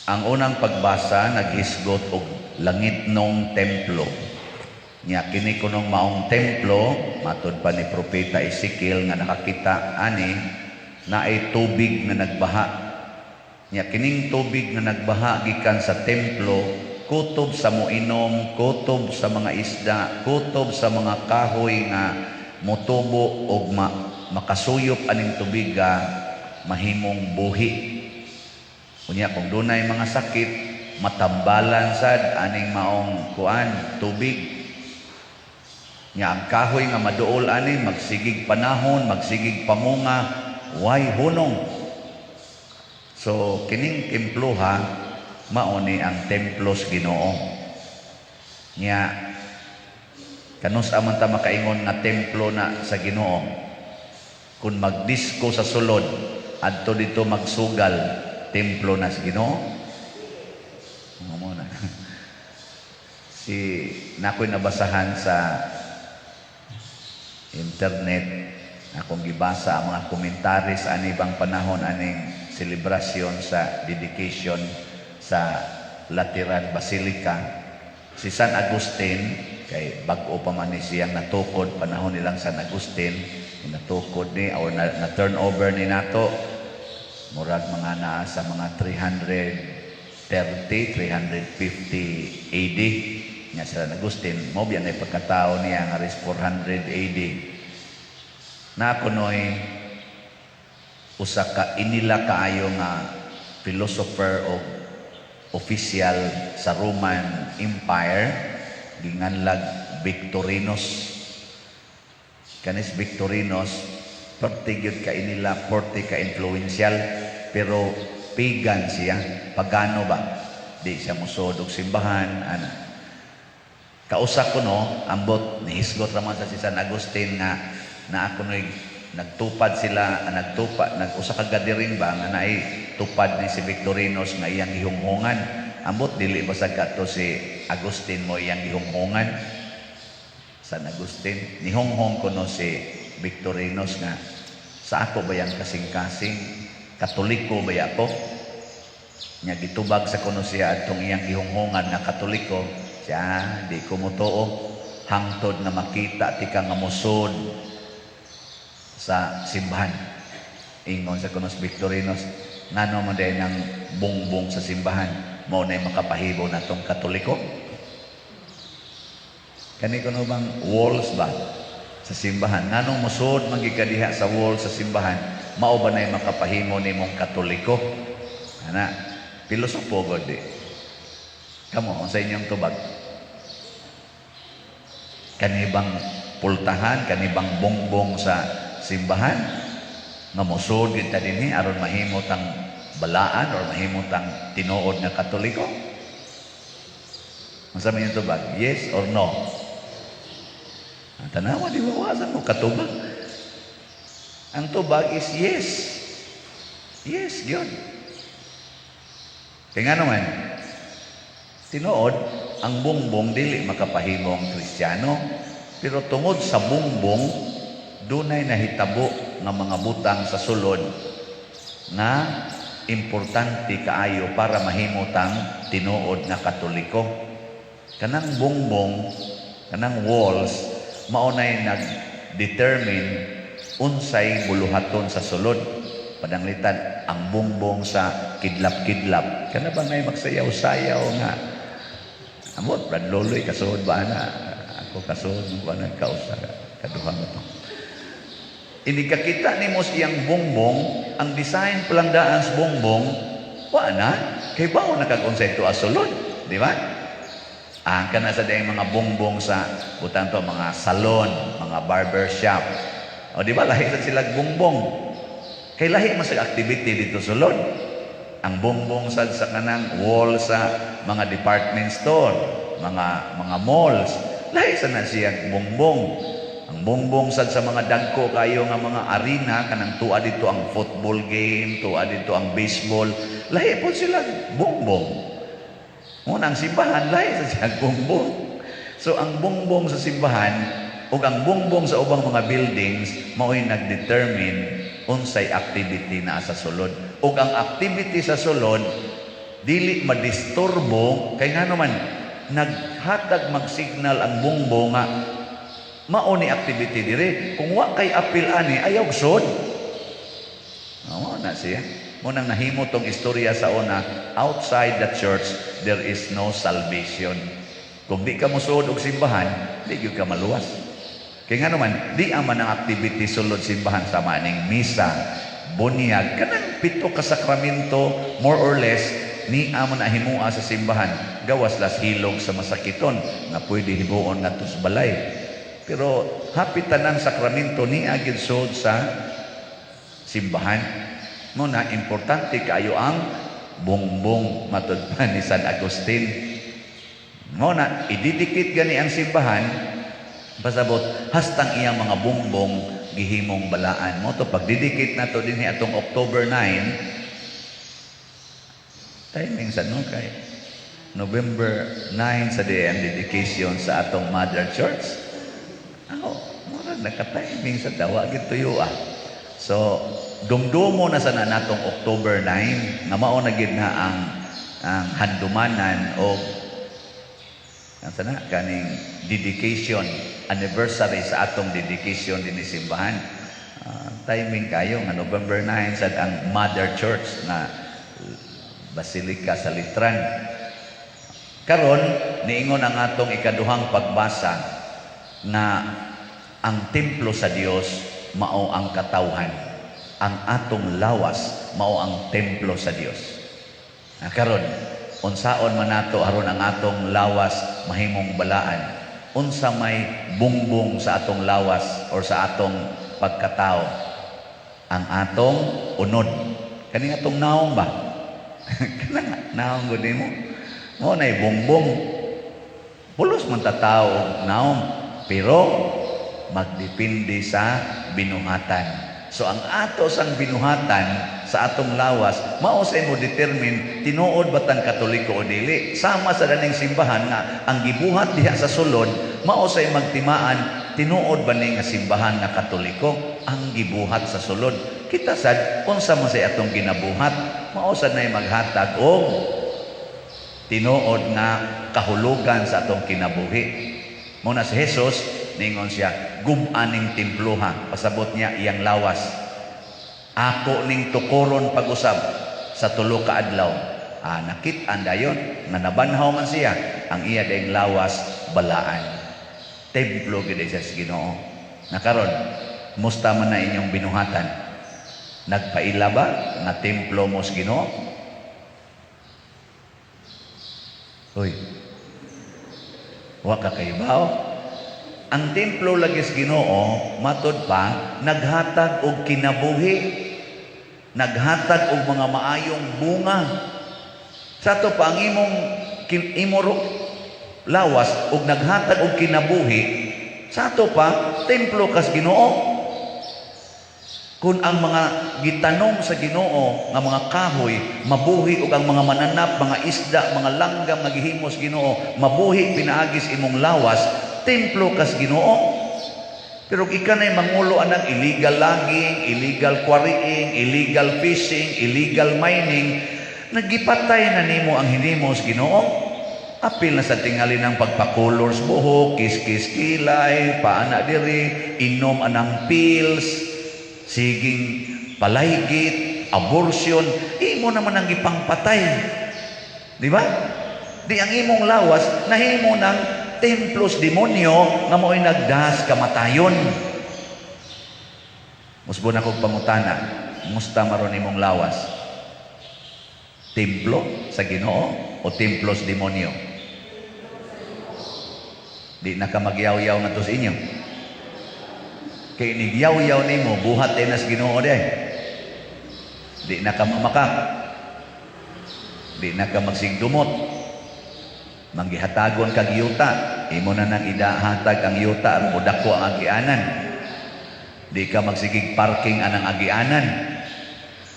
Ang unang pagbasa naghisgot og langitnong templo. Nya kini kunong maong templo, matud pa ni Propeta Ezekiel nga nakakita ani, naay tubig nga nagbaha. Nya kining tubig nga nagbaha gikan sa templo, kutob sa moinom, kutob sa mga isda, kutob sa mga kahoy nga motubo og makasuyop aning tubiga, mahimong buhi. Unya kung dunay mga sakit, matambalan sad aning maong kuan, tubig. Nya ang kahoy nga maduol ani, magsigig panahon, magsigig pamunga, way hunong. So kining temploha mao ni ang templo sa Ginoo. Nya kanus-a man ta makaingon nga templo na sa Ginoo? Kung magdisko sa sulod, adto dito magsugal, templo na sa Ginoo? Mo na. Si nakoy nabasahan sa internet, akong gibasa ang mga komentaris ani bang panahon aning selebrasyon sa dedication sa Lateran Basilica. Si San Agustin, kay bag-o pa man ni siyang natukod, panahon nilang San Agustin natukod ni or na turn over ni nato, murag mga naa sa mga 330, 350 AD nga San Agustin mo biya na pagkatao niya nga ris 400 AD na kunoy usa ka inila kaayo nga philosopher o official sa Roman Empire, ginganlag Victorinus. Kanis Victorinus, perti gyud ka inila, perti ka influential, pero pagan siya, pagano ba, di siya musuod og simbahan ana. Kausa ko no, ambot nihisgot raman sa si San Agustin nga naa kunoy nagtupad sila, nagtupa, nag-usa ka gathering ba nga naay tupad ni si Victorinus nga iyang gihunghungan. Ambot dili ba sa kato si Agustin mo iyang gihunghungan? San Agustin, nihunghong kuno si Victorinus nga sa ako ba yang kasing-kasing, Katoliko ba ako? Nya gitubag sa kuno siya atong iyang gihunghungan nga Katoliko, siya, "Di ko motuo hangtod nga makita tika nga musod sa simbahan." Ingon sa kuno si Victorinus, "Ngano man diay nang bongbong sa simbahan mao na makapahimo natong Katoliko?" Kani kuno bang walls ba sa simbahan? Nganong musod man gyud ka diha sa wall sa simbahan, mao ba nay makapahimo nimong Katoliko? Ana, pilosopo gud di. Kamo, unsa inyong tubag? Kani bang pultahan, kani bang bongbong sa simbahan nga mosud gyud ta dinhi aron mahimo tang balaan or mahimo tang tinuod nga Katoliko? Unsa man inyong tubag? Yes or no? Ang tanawa, di mawasan mo katubag. Ang tubag is yes. Yes, yun. Kaya nga naman, tinuod, ang bongbong dili makapahimong Kristiyano. Pero tungod sa bongbong, dunay nahitabo nga mga butang sa sulod nga importante kaayo para mahimo tang tinuod nga Katoliko. Kanang bongbong, kanang walls, mao nay nag-determine unsay buluhaton sa sulod. Pananglitan, ang bongbong sa kidlap-kidlap. Kana ba ngay magsayaw-sayaw nga? Amot, Brad Loloy, kasuod ba na? Ako kasuod ba na kausa? Kaduha mo to. Ini kakita nimo sa iyang bongbong, ang design palang daan sa bongbong, wa na, kay bao na kag unsay tuwa sulod, di ba? Ang kana sa dayang mga bongbong sa butang to, mga salon, mga barber shop. O di ba lahi sa sila bongbong? Kay lahi man sa activity dito sulod. Ang bongbong sad sa kanang wall sa mga department store, mga malls, lahi sa na siya bongbong. Ang bongbong sad sa mga dagko kayo nga mga arena, kanang tuwa dito ang football game, tuwa dito ang baseball, lahi po sila bongbong. Muna ang simbahan, lahi sa siya bongbong. So ang bongbong sa simbahan ug ang bongbong sa ubang mga buildings mao'y nagdetermine unsay activity na sa sulod. Ug ang activity sa sulod Dili madisturbo kay ngano man naghatag mag-signal ang bongbong nga mao ni activity dire. Kung wa kay apil ani, ayaw sud. Mao na siya. Mao nang nahimo tong istorya sa una, outside the church, there is no salvation. Kung di ka mosuod og simbahan, di gyud ka maluwas. Kay ngano man, di man ang activity sulod simbahan sa maning misa, bunyag, kanang pito ka sakramento, more or less, ni amo na himua sa simbahan, gawas las hilog sa masakiton, nga pwede himuon ngadto sa balay. Pero hapit tanang sakramento ni gyud sud sa simbahan. Mao na importante kaayo ang bongbong, matud pa ni San Agustin. Mao na i-dedicate gani ang simbahan, pasabot hastang iyang mga bongbong gihimong balaan. Mao to pag-dedicate nato dinhi atong October 9, timing sa no kay November 9 sa di ang dedication sa atong Mother Church. Ako, murag naka-timing sa dawa gid tuyo ah. So, dumdumo na sana natong October 9 nga mao na gid na ang handumanan o ang sana kaning dedication anniversary sa atong dedication dinhi simbahan. Timing kayo nga November 9 sad ang Mother Church na Basilica sa Letran. Karon niingon ang atong ikaduhang pagbasa na ang templo sa Dios mao ang katawhan. Ang atong lawas mao ang templo sa Dios. Karon, unsaon man nato aron ang atong lawas mahimong balaan? Unsa may bungbong sa atong lawas or sa atong pagkatao? Ang atong unod. Kani atong naong ba? Kanang naong gud nimo. Mao nay bungbong. Pulos man ta tao og naong, pero magdepende sa binuhatan. So ang ato sang binuhatan sa atong lawas, mao sa mo determine tinuod ba tang Katoliko o dili. Sama sa daning simbahan nga ang gibuhat diha sa sulod, mao sa magtimaan tinuod ba ni nga simbahan nga Katoliko ang gibuhat sa sulod. Kita sad unsa man say atong ginabuhat, mao sad nay maghatag og tinuod nga kahulugan sa atong kinabuhi. Mao na si Jesus, ningon siya, "Gub-a ning temploha." Pasabot niya iyang lawas. "Ako ning tukoron pag-usab sa 3 ka adlaw." Nakit-an dayon nga nabanhaw man siya, ang iya dayong lawas balaan. Templo gid siya sa Ginoo. Nakaron, musta man na inyong binuhatan? Nagpaila ba nga templo mo sa Ginoo? Uy. Wa ka kahibaw? Ang templo lagi sa Ginoo, matod pa, naghatag og kinabuhi, naghatag og mga maayong bunga. Sa ato pa ang imong imo lawas og naghatag og kinabuhi, sa ato pa templo kas Ginoo. Kung ang mga gitanom sa Ginoo nga mga kahoy mabuhi ug ang mga mananap, mga isda, mga langgam nga gihimos Ginoo mabuhi pinaagis imong lawas, templo kas Ginoo. Pero kung ika na'y mangulo anang illegal logging, illegal quarrying, illegal fishing, illegal mining, nagipatay na nimo ang hinimos Ginoo. Apil na sa tingali ng pagpakulor sa buhok, kiss-kiss kilay, paana diri, inom anang pills, siging palaygit, abortion, imo naman ang gipangpatay. Di ba? Di ang imong lawas nahimo ng templos demonyo nga mo'y nagdas kamatayon. Musbon akong pangutana, musta maron imong lawas? Templo sa Ginoo o templos demonyo? Di na ka magyaw-yaw na to sa inyo. Kay nigyaw-yaw nimo, buhat din nas Ginoo di. Di na ka mamakak. Di na ka magsigdumot. Manggihatagon kag yuta, imo na nang idahatag ang yuta aron modako ang agianan. Di ka magsigig parking anang agianan.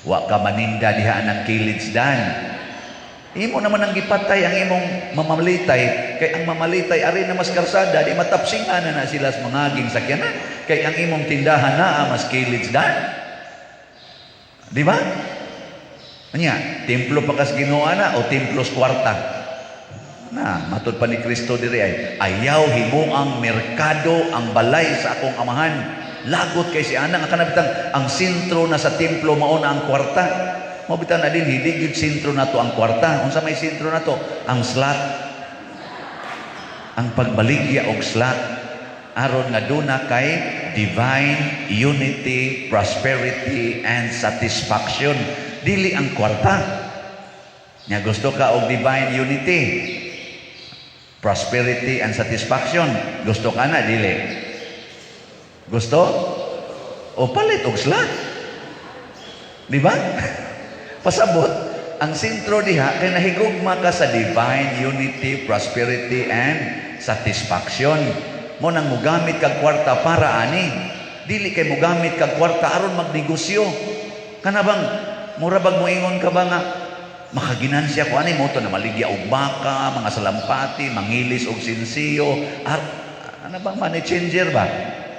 Wa ka maninda diha anang kilid dan. Imo naman ang gipatay ang imong mamalitay, kay ang mamalitay ari na mas karsada, di matapsingan na na sila sa mga aging sakyanan, kay ang imong tindahan naa mas kilid dan. Di ba? Anya, templo pa kas Ginoo na o templo sa kwarta? Na, matud pa ni Kristo diri ay, "Ayaw himuang merkado ang balay sa akong Amahan." Lagot kay si ana nga kanabitang ang sentro na sa templo mao na ang kwarta. Mao bitaw na din hindi gyud sentro nato ang kwarta. Unsa may sentro nato? Ang slot. Ang pagbaligya og slot aron nga duna kay divine unity, prosperity and satisfaction. Dili ang kwarta. Nya gusto ka og divine unity, prosperity and satisfaction. Gusto ka na, dili? Gusto? O palit og slot. Di ba? Pasabot, ang sentro diha kay nahigugma ka sa divine unity, prosperity and satisfaction. Mao nang mugamit kag kwarta para ani. Dili kay mugamit kag kwarta aron magnegosyo. Kana bang mura bag moingon ka ba nga makaginansya ko ani mo to na maligya og baka, mga salampati, mangilis og sinsiyo, ano bang money changer ba?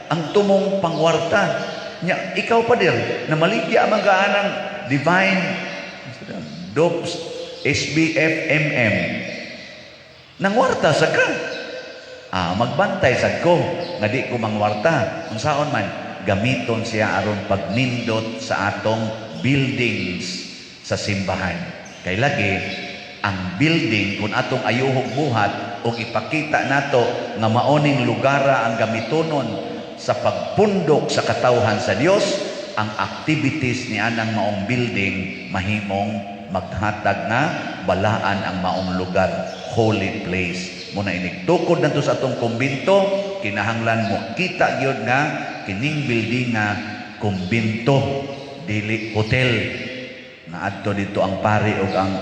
Ang tumong pangwarta. Nya, ikaw pa dir, na maligya man ka anang divine DOPS SBFMM. Nangwarta sa ka. Ah, magbantay sad ko nga di ko mangwarta. Unsaon man gamiton siya aron pagnindot sa atong buildings sa simbahan. Kay lagi ang building, kung atong ayuhog buhat og ipakita nato nga maoning lugara ang gamitonon sa pagpundok sa katawhan sa Dios, ang activities ni anang maong building mahimong maghatag nga balaan ang maong lugar, holy place. Mao na inigtukod nato sa atong kumbinto, kinahanglan mo kita gyud nga kining building nga kumbinto, dili hotel nga adto dito ang pari ug ang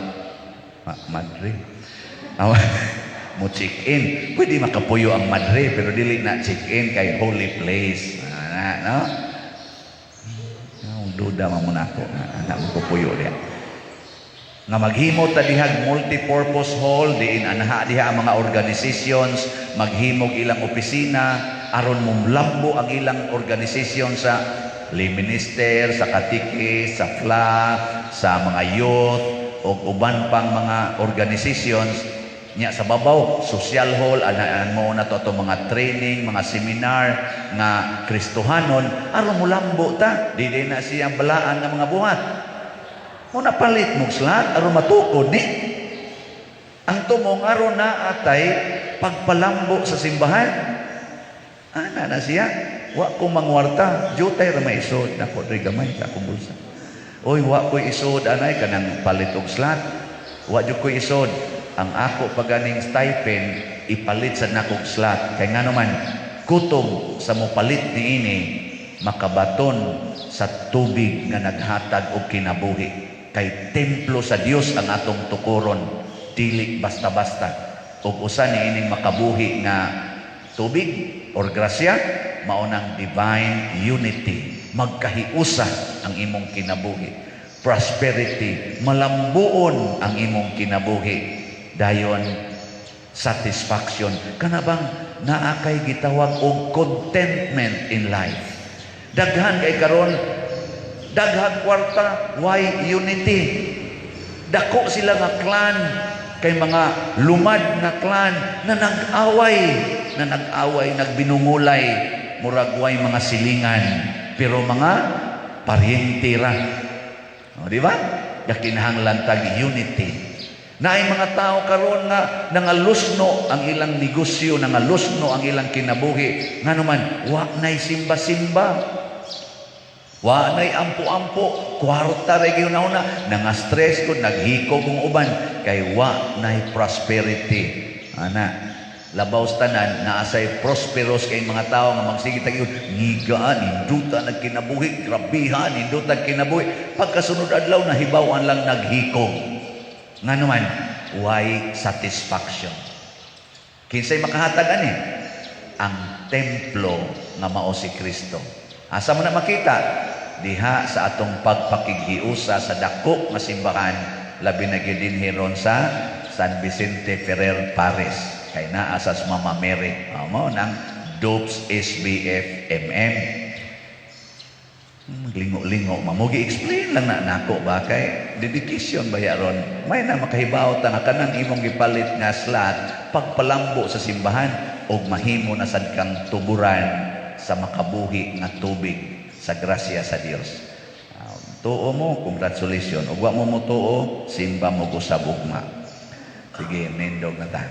madre. Mo check in. Pwede makapuyo ang madre pero dili na check in kay holy place. Ah, no? Ang duda man mo nako, anak mo kupuyo diha. Nga maghimo ta dihag multi-purpose hall diin anaha diha ang mga organizations maghimog ilang opisina aron mumlambo ang ilang organisasyon sa lay minister, sa katikis, sa FLA, sa mga youth ug uban pang mga organizations. Nya sa babaw, social hall, anaan mo na to atong mga training, mga seminar nga Kristohanon aron mulambo ta, dili na siya balaan nga mga buhat. Mao na palit mo slot aron matukod ni. Ang tumong aron na atay pagpalambo sa simbahan. Ana na siya. Wa ko mangwarta, jutay ra may isod nako diri gamay sa akong bulsa. Oy, wa ko'y isod anay kanang palit og slot. Wa jud ko'y isod. Ang ako paganing stipend ipalit sa nakog slot. Kay ngano man kutob sa mopalit niini makabaton sa tubig nga naghatag og kinabuhi, kay templo sa Dios ang atong tukuron, dili basta-basta. Ug usa ni ining makabuhi nga tubig or grasya mao nang divine unity, magkahiusa ang imong kinabuhi, prosperity, malambuon ang imong kinabuhi, dayon satisfaction, kana bang naa kay gitawag og contentment in life. Daghan kay karon, daghang kwarta, why unity. Dako sila nga clan, kay mga lumad nga clan na nag-away, nagbinungulay, murag way mga silingan, pero mga paryente ra. O, di ba? Gakinahanglan tag unity. Naay mga tao karon nga nangalusno ang ilang negosyo, nangalusno ang ilang kinabuhi. Ngano man, wa nay simba-simba. Wa nay ampo-ampo, kwarta ra gyud na, nanga-stress ko, naghikog kung uban kay wa nay prosperity. Ana, labaw sa tanan naa say prosperous kay mga tao nga magsige tag ngiga, ninduta nagkinabuhi, grabiha ninduta kinabuhi. Pagkasunod adlaw, nahibaw-an lang naghikog. Ngano man, why satisfaction. Kinsay makahatag ani? Ang templo nga mao si Kristo. Asa mo na makita? Diha sa atong pagpakighiusa sa dako nga simbahan, labi na gyud dinhi ron sa San Vicente Ferrer Parish kay naa sa Mama Mary. Mao nang DOPS SBF MM. Maglingo-lingo ma mo, gi-explain lang na nako ba, kay dedication ba ya ron. May na makahibaw ta nga kanang imong gipalit nga slot, pagpalambo sa simbahan og mahimo na sad kang tuburan sa makabuhi nga tubig sa grasya sa Dios. Tuo mo, congratulations. Ug wa mo motuo, simba mo usab ugma. Sige, nindog na ta.